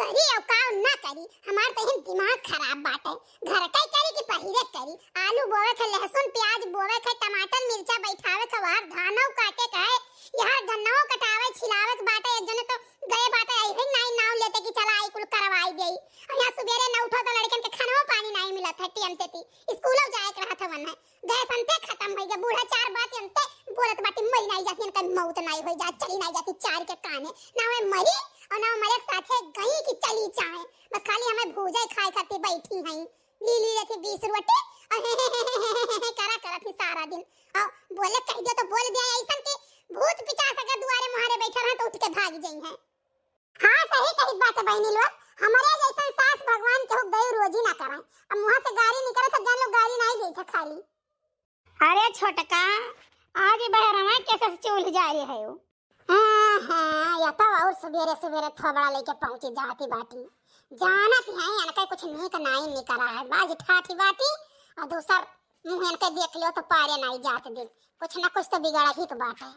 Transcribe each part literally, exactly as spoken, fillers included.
करी और का ना करी, हमार तो यही दिमाग खराब बाटे। घर के करी कि पहिरे करी? आलू बोवे के, लहसुन प्याज बोवे के, टमाटर मिर्चा बैठावे के, वहाँ धानो काटे के है, यहाँ गन्नवो कटावे छिलावे के बाटे। एक जने तो गए बाटे, यही नाई नाव लेते कि चला आई कुल करवाई देई। और यहाँ सुबेरे न उठो तो लड़कन के खानवो पानी नाई मिलत है टीएम से ती, स्कूलो जाए के रहत हवन है। गैस अंते खत्म होई गए, बूढ़ा चार बात अंते बोलत बाटी, मरी नाई जाती, इनका मौत नाई होई जात, चली नाई जाती चार के काने, ना वे मरी और ना मरे के साथे गई कि चली जाए। बस खाली हमें भूजे खाए खातिर बैठी हैं, ली ली रहती बीस रोटी और करा करत ही सारा दिन। और बोले कह दियो तो बोल दिया ऐसन कि भूत पिचास अगर दुआरे मुहारे बैठे रहे तो उठ के भाग जाई हैं। हाँ, सही कहित बाटे बहिनी लोग, हमरे जैसन सास भगवान केहू दई रोजी ना कराए। अब मुँह से गारी निकले तो जान लो गारी नाई देत है खाली। अरे छोटका, आज ही बहरवा कैसे चूल्ह जा रही है वो? हाँ, हाँ, या तो और सुबेरे सुबेरे थोबड़ा लेके पहुँची जाती बाटी। जानत है इनका कुछ नीक नाई निकरा है, बाज ठाठी बाटी और दूसर मुँह इनके देख लियो तो पारे नाई जात दिन। कुछ ना कुछ तो बिगड़ा ही तो बाटे।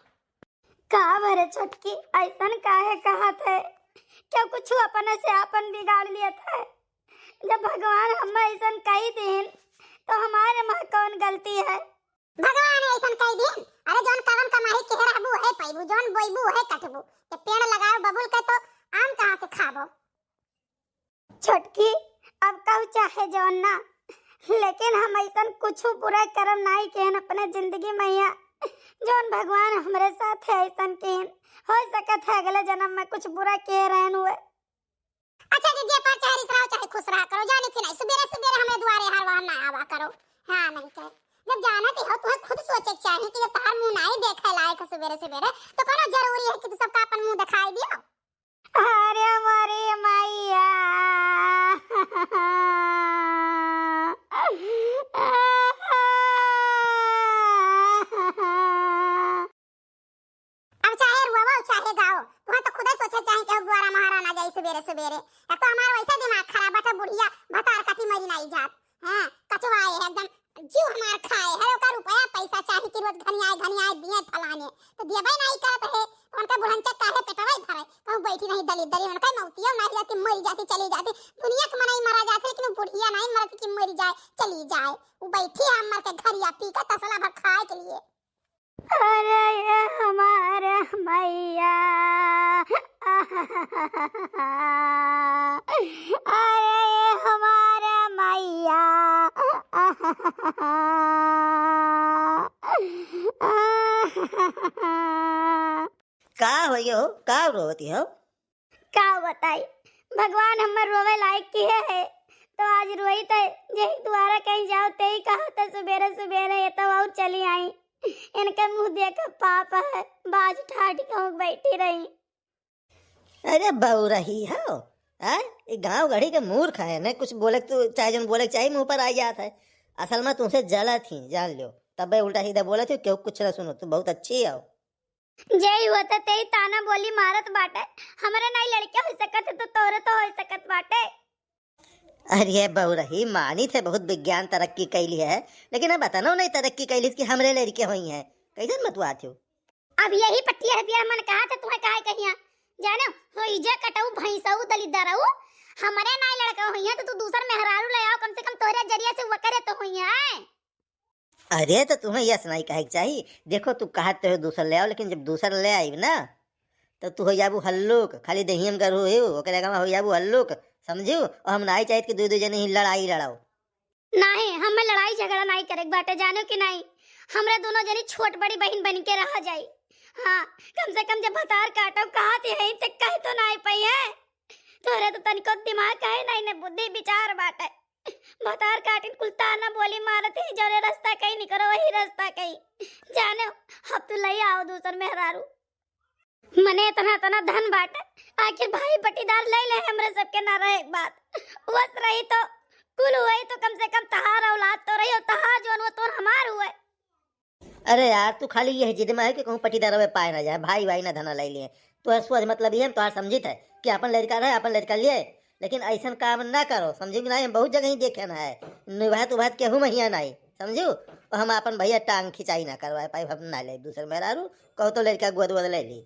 का भरे छोटकी, ऐसन काहे कहत है? क्यों कुछ अपने से आपन बिगाड़ लियत है? जब भगवान हमें ऐसन कही दिन, तो हमारे में कौन गलती है? भगवान ऐसन कही दिन, अरे जौन करम कमाई के रहबू है पैबू, जौन बोइबू है कटबू। जब पेड़ लगाओ बबुल के तो आम कहाँ से खाबो? छोटकी, अब कहू चाहे जौन ना, लेकिन हम ऐसन कुछ बुरा करम नाई केहन अपने जिंदगी में यहाँ, जौन भगवान हमरे साथ है ऐसन केहन। हो सकत है अगले जन्म में कुछ बुरा के रहन हुए। अच्छा दीदी, पर चाहे रिस रहो चाहे खुश रहा करो, जाने कि नहीं सुबेरे सुबेरे हमें दुआरे हर वहर ना आवा करो। हाँ नहीं कहे, जब जानत ही हो तुम्हें खुद सोचे के चाहिए कि जब तार मुंह नहीं देखे लायक है सुबेरे सुबेरे, तो कोनो जरूरी है कि तू सबका अपन मुंह दिखाई दियो? अरे मोरे मैया। अब चाहे रोवो चाहे गाओ, तुहा तो खुदे सोचे चाही कि अब दुआरा महारा ना जाई सुबेरे सुबेरे। एक तो हमार वैसे दिमाग खराब बाटे, बुढ़िया भतार काटी मरी नाई जात। हाँ, कचवाए है एकदम, जीव हमार खाए है। ओकर रुपया पैसा चाही कि रोज घनियाए घनियाए दिए फलाने, तो देबे नाई करत है। उनका बुढ़नचा काहे पेटवाई भरे, कहूँ बैठी नहीं दलित दलित, उनका मौतियो नाई जाती, मरी जाती, चली जाती। दुनिया के मनई मरा जाते, लेकिन वो बुढ़िया नहीं मरती कि मरी जाए, चली जाए। वो बैठी है मर के घरिया पी के तसला भर खाए के लिए। अरे ये हमार मैया, अरे ये हमार मैया। का हो गयो, का रोवती हो? का बताई, भगवान हमर रोवे लायक किहे है, तो आज रोई थे, जेही दुआरा कहीं जाओ, तेही कहा था सुबेरे सुबेरे, ये तो और चली आई। इनके मुंह देख पाप है, बाज ठाठ कहूँ बैठी रही। अरे बउरही हो, आय? ये गाँव गढ़ी के मूर्ख है, ने कुछ बोले तो चाहे जौन बोले के चाहे मुंह पर आ जात है। असल में तुमसे जलत ही, जान लो, तबे उल्टा सीधा बोलत हो, क्यों कुछ ना सुनो, तू बहुत अच्छी हो। जेही होते तेही ताना बोली मारत बाटे। हमरे नाई लड़के हो सकत है तो तोरे तो हो सकत बाटे। अरे बउरही, मानी थे बहुत विज्ञान तरक्की कैली है, लेकिन अब अतनो नहीं तरक्की कैली कि हमरे लड़के होई हैं। कैसन बतुआत हो? अब यही पट्टिया है पिया मन कहा थे तुम्हें काहे कहिया? जानो, होई जे कटऊ भैंसऊ दलिदरऊ, हमरे नाई लड़का होई है तो तू दूसर मेहरारू ले आओ, कम से कम तोहरे जरिया से वकरे तो होई है। अरे, तो तुम्हें यस नहीं कहे के चाही। देखो, तू कहत तो हो दूसर ले आओ, लेकिन जब दूसर ले आइब ना, तो तू हो जाबू हल्लुक, खाली दहियम गरू हो, ओकरे आगे हो जाबू हल्लुक, समझू? और हम नहीं चाहित कि दू दू जने ही लड़ाई लड़ाओ। नहीं, हमें लड़ाई झगड़ा नहीं करे के बाटे, जानो कि नहीं? हमरे दोनों जनी छोट बड़ी बहन बन के रहा जाई। हाँ, कम से कम जब भतार काटो कहा थी है, तो कह तो नहीं पाई है। तोरे तो तनिको दिमाग है नहीं, ने बुद्धि विचार बाटे। भतार काटिन कुल ताना बोली मारत ही, जौने रास्ता कहीं निकरो वही रास्ता कहीं। जाने, अब तू ले आओ दूसर मेहरारू। मने इतना, इतना धन बाटे, आखिर भाई पटीदार ले ले हमरे सबके ना रहे एक बात। वस रही तो कुल हुए तो कम से कम तहार औलाद तो रही और तहार जौन हुआ तो हमार हुए। अरे यार, तू खाली यह जिद में है कि कहूँ पटीदार में पाए ना जाए, भाई भाई ना धना ले लिए। तो है सोच मतलब ये, हम तो समझित है कि अपन लड़का रहे, अपन लड़का लिए, लेकिन ऐसन काम ना करो, समझे कि नहीं? हम बहुत जगह ही देखे ना है, निभात उभात केहू महिया नहीं, समझू? और हम अपन भैया टांग खिंचाई ना करवाए पाई, हम ना ले दूसर मेहरारू, कहो तो लड़का गोद वोद ले ली।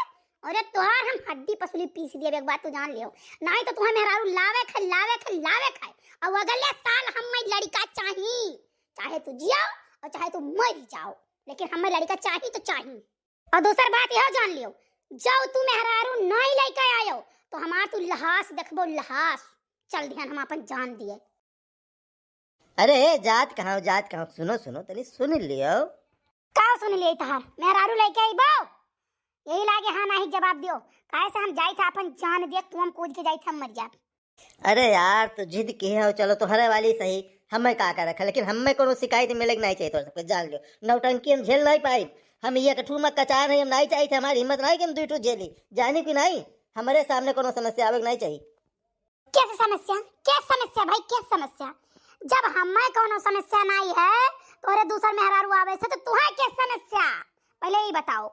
अरे तोहार हम हड्डी पसली पीस दिए, एक बात तू जान लियो, नाहीं तो तुहार मेहरारू लावे खाए, लावे खाए, लावे खाए। और अगले साल हमें लड़िका चाही, चाहे तू जियो और चाहे तू मर जाओ, लेकिन हमें लड़िका चाही तो चाही। और दूसर बात यह जान लियो, जब तू मेहरारू नाहीं लइके आयो तो हमार तू लहास देखबो, लहास। चल ध्यान हम अपन जान दिए। अरे जात कहाँ हो, जात कहाँ हो? सुनो सुनो, तनी सुन लियो। का सुन लियो तहार? मेहरारू लइके आइबो? यही लागे हाँ नाहीं जवाब दियो, काहे से हम जाइत है अपन जान दिए, कुआं में कूद के जाइत है, हम मर जाब। अरे यार, तू जिद की है, चलो तोहरे वाली सही, हमें का कर रखा, लेकिन हमें कोनो शिकायत मिले के नाहीं चाहिए तोहरे सबके, जान लियो। नौटंकी हम झेल नाहीं पाई, हम ये कठू में कचार है, हम नाहीं चाहिए, हमारी हिम्मत नाहीं कि हम दुई ठो झेली, जानी कि नाहीं, हमारे सामने कोनो समस्या आवे के नाहीं चाहिए। कैसे समस्या? क्या समस्या भाई, क्या समस्या? जब हमें कोनो समस्या नाहीं है, तोहरे दूसर मेहरारू आवे से, तो तुहें क्या समस्या? पहले ही बताओ।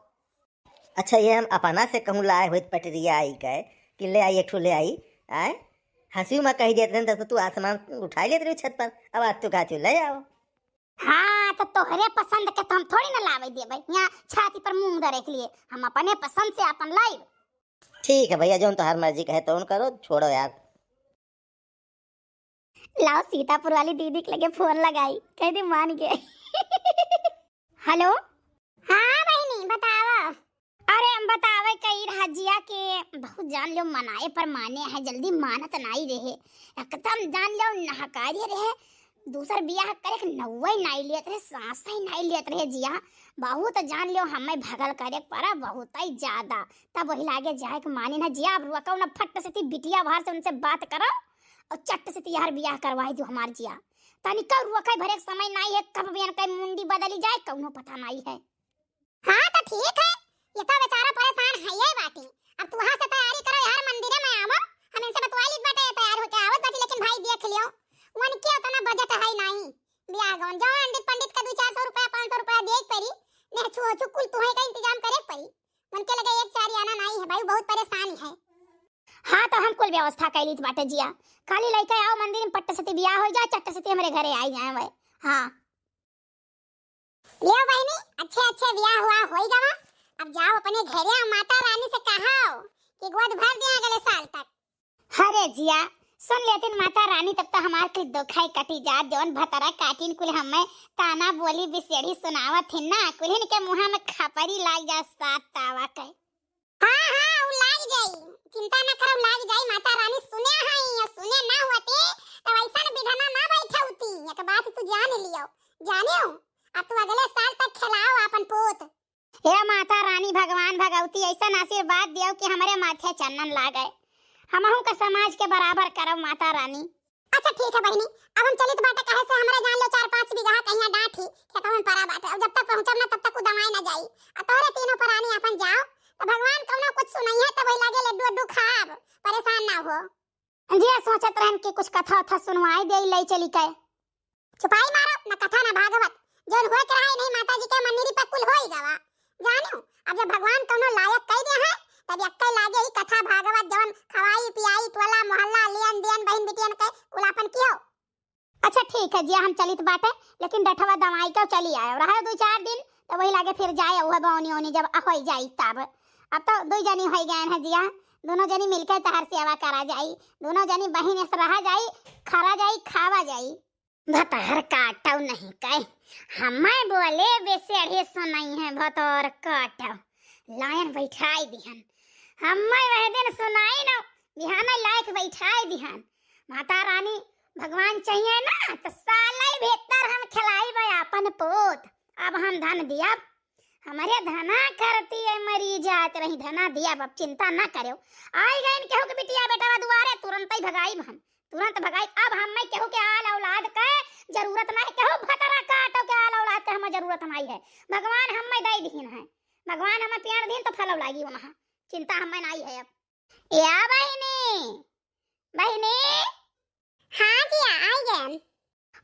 अच्छा, ये हम अपना से कहूँ लाए होइत पटरिया आई के कि ले आई, एक ठो ले आई, आए? हँसी में कही देत रहन, तब तो तू आसमान उठाई लेत रही छत पर, अब आज तू कहत हो ले आओ। हाँ, तो तोहरे पसंद के तो हम थोड़ी ना लावे देबे, यहाँ छाती पर मूंग धरे के लिए, हम अपने पसंद से अपन लाइब। ठीक है भैया, जौन तोहार मर्जी कहे तौन करो, छोड़ो यार। लाओ सीतापुर वाली दीदी के लगे फोन लगाई, कह दे मान गए। हेलो। हाँ बहिनी, बतावा। अरे हम बतावे कही रहा जिया के बहुत जान लो मनाए पर माने है, जल्दी मानत नाहीं रहे, एकदम जान लो नहकारी रहे। दूसर बियाह करे के नौवे नाहीं लेत रहे, सांस ही नाहीं लेत रहे जिया। बहुत जान लो हमें भगल करे पड़ा, बहुत ही ज्यादा। तब वही लागे जाए के माने ना जिया, अब रुको ना, फट से ती बिटिया भर से उनसे बात करो और चट से तिहार बियाह करवाई दो हमार जिया। तनिका रुके भरे के समय नाहीं है, कब बियन के मुंडी बदली जाए, कौनो पता नाहीं है। हाँ तो ठीक है, ये तो बेचारा परेशान है ये बाटी। अब तू वहाँ से तैयारी करो यार, मंदिर में आवो, हम इनसे बतवाई लीत बाटे, तैयार होके आवत बाटी, लेकिन भाई देख लियो, उनके उतना बजट है नाहीं। बियाह गौन जौन पंडित पंडित का दो चार सौ रुपया, पाँच सौ रुपया दे के परी, नेह छुओ छुकुल तुहे का इंतजाम करे के परी। उनके लगे एक चार आना नाहीं है भाई, बहुत परेशान है। हाँ तो हम कुल व्यवस्था कर लीत बाटे जिया, खाली लइके आओ मंदिर में, पट्ट से ती बियाह हो जाए, चट्ट से ती हमरे घरे आई जाए वह। हाँ। लियो बहिनी, अच्छे अच्छे बियाह हुआ होई गवा। अब जाओ अपने घरे, माता रानी से कहो कि गोद भर दिया अगले साल तक। अरे जिया, सुन लेतिन माता रानी, तब तो हमार कुल दुखाई कटी जात, जौन भतरा काटिन कुल हमें ताना बोली बिसेड़ी सुनावत हिन ना, कुलिन के मुँहा में खपरी लाग जा सात तावा के। हाँ हाँ, उ लाग जाई। चिंता न करो, लाग जाई, माता रानी सुने हई, और सुने ना होती तो ऐसन विधना ना बैठौती। एक बात तू जान लियो, जानियो, अब तू अगले साल तक खेलाओ अपन पूत। हे माता रानी, भगवान भगवती ऐसन आशीर्वाद दियो कि हमरे माथे चंदन लागे, हमहू का समाज के बराबर करब माता रानी। अच्छा ठीक है बहिनी, अब हम चलित बाटे, कहे से हमरे जान लो चार पाँच बीघा कहिया डाँठ ही खेतवा में परा बाटे। अब जब तक पहुँचब ना तब तक उ दवाई ना जाई। आ तोहरे तीनों परानी अपन जाओ, तो भगवान कौनो कुछ सुनइहे, तब वही लागे लड्डू उड्डू खाब, परेशान ना हो। जी सोचत रहन कि कुछ कथा उथा सुनवाए दे, ले चली के। चुपाई मारो, न कथा न भागवत, जौन होए के रहा नहीं माता जी के मंदिर पर कुल होई गवा। जानियो, अब जब भगवान कौनो लायक कह दे हैं, तब यक्के लागे ही कथा भागवत, जौन खवाई पियाई, टोला मोहल्ला, लेन देन, बहन बिटियन के कुल आपन कियो। अच्छा ठीक है जिया, हम चलित बाटे, लेकिन डठवा दवाई के चली आयो, रहो दो चार दिन, तो वही लागे फिर जाए वह बौनी ओनी जब होई जाई तब। अब तो दो जनी होई गए हैं जिया, दोनों जनी मिलके तहर सेवा करा जाई, दोनों जनी बहिन ऐसे रहा जाई, खरा जाई, खावा जाई। भतार काटो नहीं कहे, हमें बोले बेसेड़े सुनाई है भतार काटो। लायन बैठाई दिहन, हमें वह दिन सुनाई न, बिहाने लायक बैठाई दिहन। माता रानी भगवान चाहिए ना, तो साले भीतर हम खिलाई बे आपन पूत। अब हम धन दिया, हमरे धना करती है मरी जात रही, धना दिया, अब चिंता ना करो। आई गए केहू के बिटिया बेटा दुआरे, तुरंत ही भगाई हम, तुरंत भगाई। अब हमें केहू के आल औलाद के जरूरत नहीं, केहू भतरा काटो के आल औलाद के हमें जरूरत नहीं है। भगवान हमें दे दीन है, भगवान हमें पेड़ दीन तो फल लागी वहाँ, चिंता हमें नहीं है अब। या बहिनी, बहिनी। हाँ जिया, आई गयन।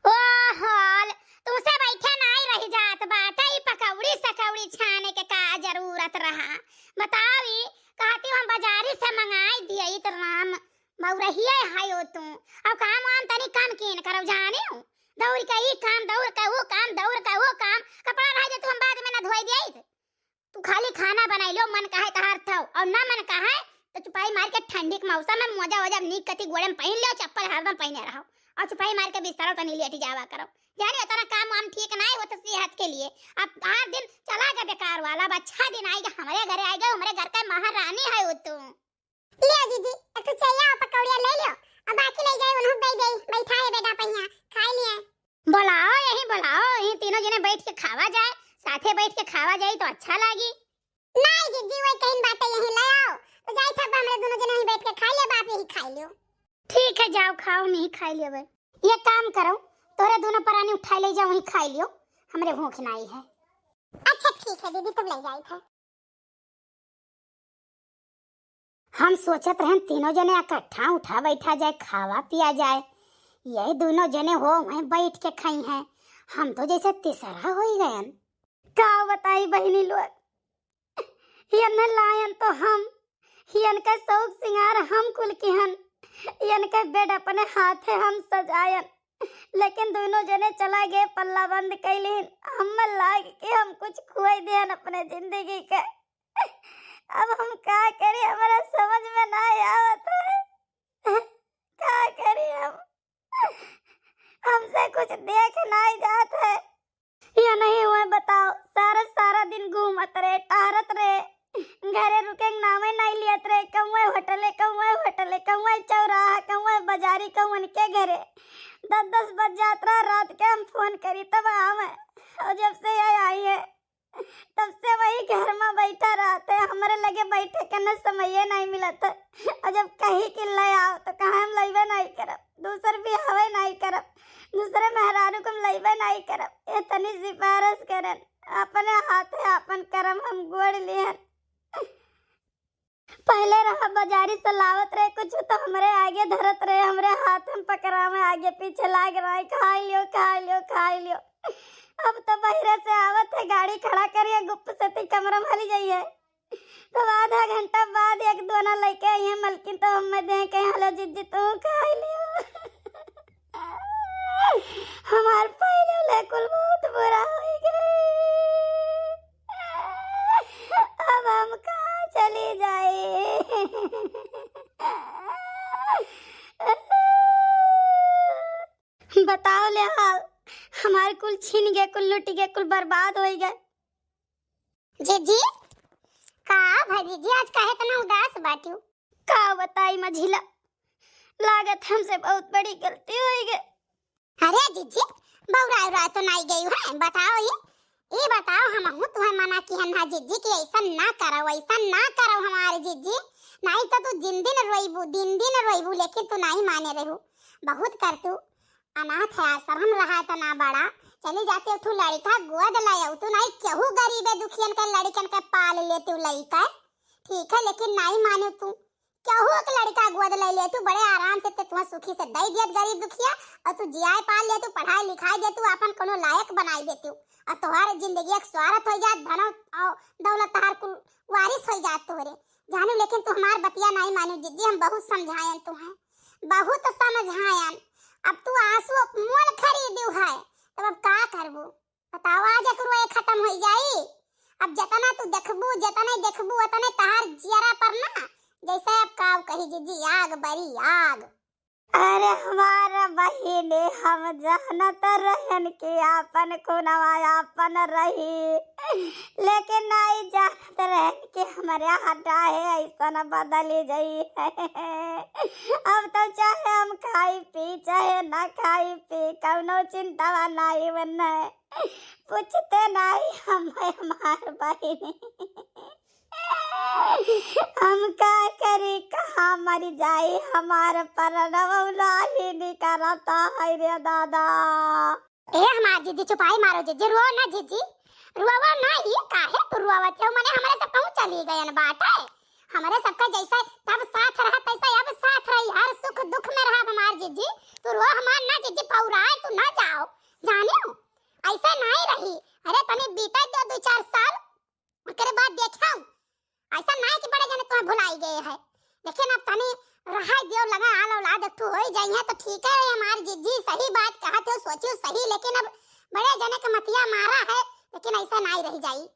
ओ हाल, तुमसे बैठे नाई रह जात बाटे, ई पकौड़ी सकौड़ी छाने के का जरूरत रहा? बताओ, ई कहती हम बाजारी से मंगाई दिए, ई तो राम बउरहिए है हो तू। अब काम वाम तनी कम कीन करो, जाने हो? दौड़ के ई काम, दौड़ के वो काम, दौड़ के वो काम, कपड़ा रह जाए तो हम बाद में ना धोई दिए। तू खाली खाना बनाई लो, मन कहे तहार थव, और ना मन कहे तो चुपाई मार के ठंडी के मौसम में मोजा वोजा नीक कती गोड़े में पहन लो, चप्पल हरदम पहने रहो, और चुपाई मार के बिस्तर तनी लेटी जावा करो। जाने इतना काम वाम ठीक ना है, वो तो सेहत के लिए। अब हर दिन चला गया बेकार वाला, अब अच्छा दिन आएगा, हमारे घरे आएगा, हमारे घर का महारानी है वो तू। लियो जीजी, एक ठो चाहिए पकौड़िया ले लियो, और बाकी ले जाए उन्हों दे दे, बैठा है बेटा पहिया, खाए लिए। बुलाओ यही, बुलाओ यही, तीनों जने बैठ के खावा जाए, साथे बैठ के खावा जाए तो अच्छा लागी। नहीं जीजी, वही कहीं बात है, यही ले आओ, तो जाए था हमरे दोनों जने यहीं बैठ के खाई ले, बाप यही खाई लियो। ठीक है, जाओ खाओ, हम यहीं खाई लेबे। ये काम करो, तोरे दोनों परानी उठाए ले जाओ, वहीं खाई लियो, हमरे भूख नाई है। अच्छा ठीक है दीदी, तुम ले जाए थे। हम सोचत रहन तीनों जने इकट्ठा उठा बैठा जाए, खावा पिया जाए, यही दोनों जने हो वहीं बैठ के खाई हैं, हम तो जैसे तीसरा हो ही गयन। का बताई बहिनी लोग, यन लायन तो हम, यन के शौक सिंगार हम कुल किहन, यन के बेड अपने हाथे हम सजायन, लेकिन दोनों जने चला गए, पल्ला बंद कैलिन। हम लाग के हम कुछ खुआई दिहन अपने जिंदगी के। अब हम का करी, हमरा समझ में ना आवत है, का करी हम, हमसे कुछ देख नहीं जात है। या नहीं हुए बताओ, सारा सारा दिन घूमत रहे, टहरत रहे, घरे रुके के नामे नहीं लियत रहे। कहूँ होटले, कहूँ होटले, कहूँ चौराहा, कहूँ बाजारी, कहूँ के घरे। दस दस बज जात रहा रात के, हम फोन करी तब आवे। और जब से ये आई है तब से वही घर में बैठा रहत है, हमरे लगे बैठे के न समये नहीं मिलत है। और जब कही कि ले आओ तो कहा हम लइबे नहीं करब, दूसर बियाहवे नहीं करब, दूसरे मेहरारू को हम लइबे नहीं करब। ये तनी सिफारिश करन, अपने हाथे अपन करम हम गोड़ लिहन। पहले रहा बाजारी से लावत रहे कुछ तो हमरे आगे धरत रहे, हमरे हाथ में पकड़ावे, आगे पीछे लाग रहा है, खा लियो, खा लियो, खा लियो। अब तो बहरे से आवत है, गाड़ी खड़ा करिए, गुप्प से ती कमरा में हली जाइए। तब आधा घंटा बाद एक दोना लइके आई है मलकिन, तो हमें दे के, "हेलो जिज्जी, तू खा लियो।" हमार पहले ले कुल बहुत बुरा हो गए। अब हम कहाँ चली जाए? बताओ ले हाल, हमार कुल छीन गए, कुल लुट गए, कुल बर्बाद हो गए। जीजी, का भा जीजी, आज काहे इतना उदास बाटियो? का बताई मझिला, लागत हमसे बहुत बड़ी गलती होइ गए। अरे जिज्जी, बौराय उराय तो नाई गई है, बताओ ये, ये बताओ, हमहू तुहे मना किहन हा जिज्जी कि ऐसन ना करो, ऐसन ना करो हमारे जिज्जी, नाई तो तू दिन दिन रोइबू, दिन दिन रोइबू, लेकिन तू नाई माने रहू। बहुत करतू, अनाथ है आश्रम रहा इतना बड़ा, चली जाती तू लड़का गोद लायऊ, तू नाई केहू गरीबे दुखियन के लड़कन के पाल लेतू लइका, ठीक है, लेकिन नाई माने तू। केहू एक लड़का गोद ले लेतू, बड़े आराम से ते तुहा सुखी से दई देत गरीब दुखिया, और तू जियाए पाल लेतू, पढ़ाई लिखाई देतू, आपन कोनो लायक बनाई देतू, और तोहार जिंदगी एक स्वारथ होइ जात, धन और दौलत तहार कुल वारिस होइ जात तोहरे। जानू, लेकिन तू हमार बतिया नाई मानू जिज्जी, हम बहुत समझायन तुहे, बहुत समझायन। अब तू आंसू मोल खरीदू है, तब अब का करबू? बताओ, आज एक रोए खत्म होइ जाई? अब जतना तू देखबू, जतने देखबू, उतने तहार जियरा पर ना, जैसे अब काव कही जिज्जी, आग बरी, आग। अरे हमार बहिनी, हम जानत रहन कि आपन खुनवा आपन रही, लेकिन नाई जानत रहन कि हमरे हड्डा है ऐसन बदली जई है। अब तो चाहे हम खाई पी, चाहे ना खाई पी, कौनो चिंतावा नाई बने। पूछते नाई हम, हमार बहिनी। हम का करी, कहाँ मरी जाई, हमार परनवा उलाही निकरता है रे दादा। ए हमार जिज्जी, चुपाई मारो जिज्जी, रुओ ना जिज्जी, रुओ ना, ये काहे तू रुआवत हो? मने हमरे सब कहूँ चली गयन बाटे, हमरे सबका जैसे तब साथ रहा तैसे अब साथ रही, हर सुख दुख में रहा हमार जिज्जी। तू रुओ हमार ना जिज्जी, पौराए तू ना जाओ, जानियो ऐसे नाई रही। अरे तनी बीते दो दो चार साल, ओकरे बाद देखाऊ। ऐसा नाई कि बड़े जने तुम्हें भुलाई गए है, लेकिन अब तनी रहाई दियो, लगा आल औलाद एक ठो होई जाई है तो ठीक है। हमार जिज्जी सही बात कहत हो, सोचियो सही, लेकिन अब बड़े जने के मतिया मारा है, लेकिन ऐसा नाई रह जाई।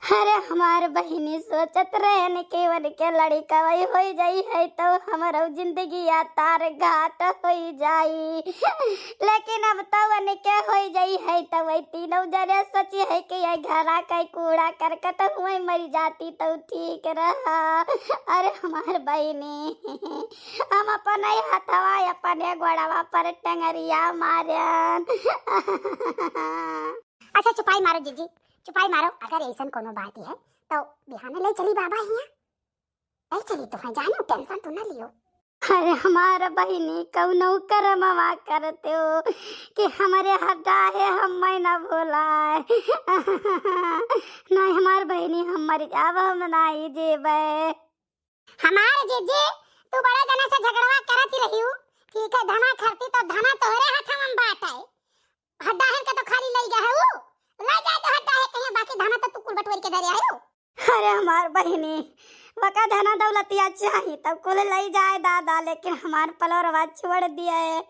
अरे हमार बहिनी, सोचत रहन कि उनके लड़िका वही होई जाई है तो हमरो जिंदगी या तार घाट होई जाई, लेकिन अब तो उनके होई जाई है तो वही तीनों जने सोची है कि ये घरा का कूड़ा करकट हुए मर जाती तो ठीक रहा। अरे हमार बहिनी, हम अपने हथवा अपने गोड़वा पर टंगरिया मारन। अच्छा चुपाई मारो जिज्जी, चुपाई मारो। अगर ऐसन कोनो बात है तो बिहाने ले चली बाबा हियाँ, ले चली तो है, जानो टेंशन तो ना लियो। अरे हमार बहिनी, कौनो करमवा करते हो कि हमरे हड्डा है, हम मैं ना भोलाए। नहीं हमार बहिनी, हम मर जाब, हम नाई जेबे। हमार जिज्जी, तू बड़े जने से झगड़वा करत ही रही हूँ, ठीक है, धना खरती तो धना तोहरे हाथ में बाटे, हड्डा है के तो खाली लई गए है वो, लई जाए तो हड्डा है कहीं, बाकी धना तो तू कुल बटोर के धरे आयो। अरे हमार बहिनी, वका धना दौलतिया चाही तब कुल लई जाए दादा, लेकिन हमार पलौरवा छोड़ दिए।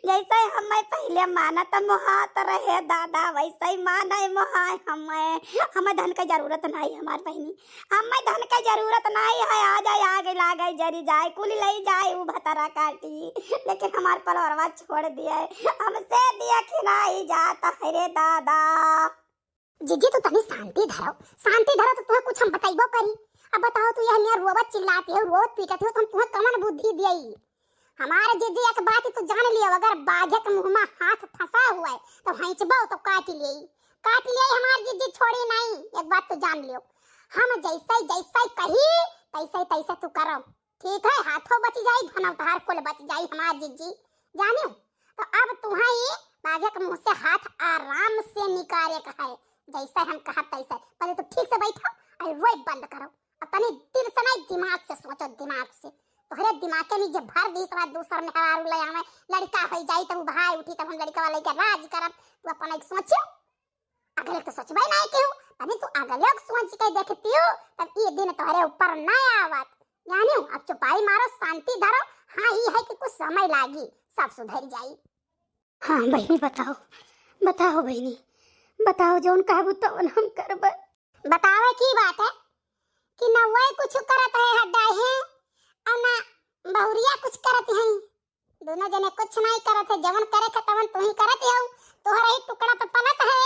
जैसे हमें पहले मानत मोहात रहे दादा, वैसे ही माने मोहाए हमें। हमें धन के जरूरत नहीं हमार बहिनी, हमें धन के जरूरत नहीं है। आ जाए आग लागे जरी जाए, कुल लई जाए उ भतरा काटी, लेकिन हमार पलौरवा छोड़ दिए। हमसे दिया खिलाई जाता है रे दादा। जिज्जी तू तनी शांति धरो, शांति धरो तो तुहे कुछ हम बतैबो करी। अब बताओ तू यह नियर रोवत चिल्लाती हो, रोवत पीटत हो तो हम तुहे कवन बुद्धि दियई? हमारे जिज्जी एक बात तू जान लियो, अगर बाघे के मुँह में हाथ फंसा हुआ है तो हैंचबो तो काट लियई, काट लियई हमार जिज्जी छोड़ी नहीं। एक बात तू जान लियो, हम जैसे जैसे कही तैसे तैसे तू करो। ठीक है, हाथों बच जाई, धनौ तहार कुल बच जाई हमार जिज्जी। जानियो, तो अब तुहैं ई बाघे के मुँह से हाथ आराम से निकारे के है, जैसे हम कहब तैसे। पहले तो ठीक से बैठो और रोए बंद करो, और तनी दिल से नहीं, दिमाग से सोचो, दिमाग से। तोहरे दिमाग के नीचे भर दी, साला दूसर मेहरारू ले आवे, लड़का हो जाई तब भाई उठी तब हम लड़का वाले के राज करब। तू अपन एक सोचियो। अगले तो सोचबे नहीं केहू, तनी तू अगले के सोच के देखतियो, तब ई दिन तोहरे ऊपर ना आवत। जानियो, अब चुपाई मारो, शांति धरो। हाँ, ई है कि कुछ समय लागी, सब सुधर जाई। हाँ बहिनी, बताओ, बताओ बहिनी, बताओ, जौन कहबू तौन हम करबे। बतावे की बात है कि न वह कुछ करत है हड्डा है, और न बहुरिया कुछ करत है। दोनों जने कुछ नहीं करत है, जवन करे के तवन तू ही करत है, तोहरा ही टुकड़ा पे पलत है।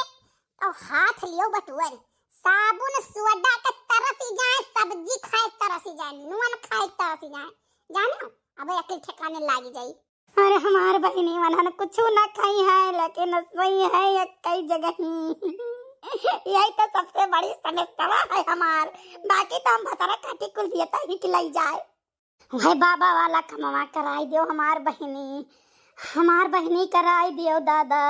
और हाथ लियो बटुअर, साबुन सोडा के तरस जाए, सब्जी खाए तरसी जाए, नून खाए तरसी जाए, जानो, अब अकिल ठिकाने लागी जाई। अरे हमार बहिनी मनन कुछ ना खाई है, लेकिन सोई है एक कई जगह ही। यही तो सबसे बड़ी समस्या है हमार, बाकी तो हम भतरा काटी कुल दिए तही कि लई जाए। वह बाबा वाला कमवा कराई दियो हमार बहिनी, हमार बहिनी कराई दियो दादा।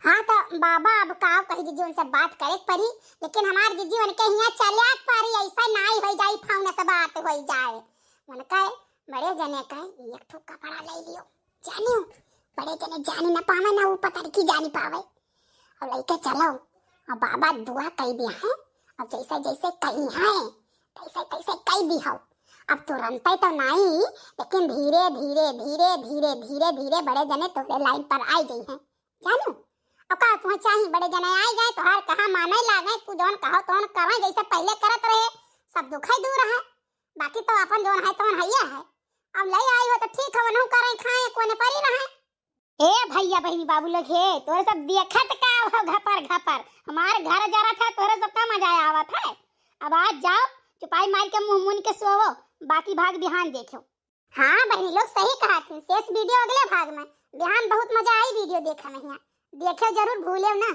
हाँ तो बाबा अब का कही जीजी, उनसे बात करे के पड़ी, लेकिन हमार जीजी उनके हियाँ चले के पड़ी, ऐसा नाई हो जाई, फाउन से बात हो जाए। उनका बड़े जने का एक ठो कपड़ा ले लियो, जानियो, बड़े जने जानी ना पावे ना वो पता नहीं की जानी पावे। और लेके चलो, और बाबा दुआ कही दिया है, और जैसे जैसे कही है तैसे तैसे कही दी हो। अब तुरंत तो नहीं, लेकिन धीरे धीरे धीरे धीरे धीरे धीरे बड़े जने तोरे लाइन पर आई गई हैं, जानू। अब का तुम्हें चाहिए, बड़े जने आई जाए, तोहार कहा माने लागे, तू जौन कहो तौन करे, जैसे पहले करत रहे, सब दुख ही दूर है। बाकी तो अपन जौन है तौन हैया है। अब ले आई हो तो ठीक है, वनहु करे खाए, कोने परी रहे। ए भैया बहिनी बाबू लोग हे, तोरे सब देखत का हो घपर घपर, हमार घर जरा था, तोरे सब का मजा आवत है। अब आज जाओ, चुपाई मार के मुंह मुन के सोवो, बाकी भाग बिहान देखो। हाँ बहिनी लोग सही कहा थी, शेष वीडियो अगले भाग में। बिहान बहुत मजा आई वीडियो देखे में हिया, देखे जरूर भूले ना।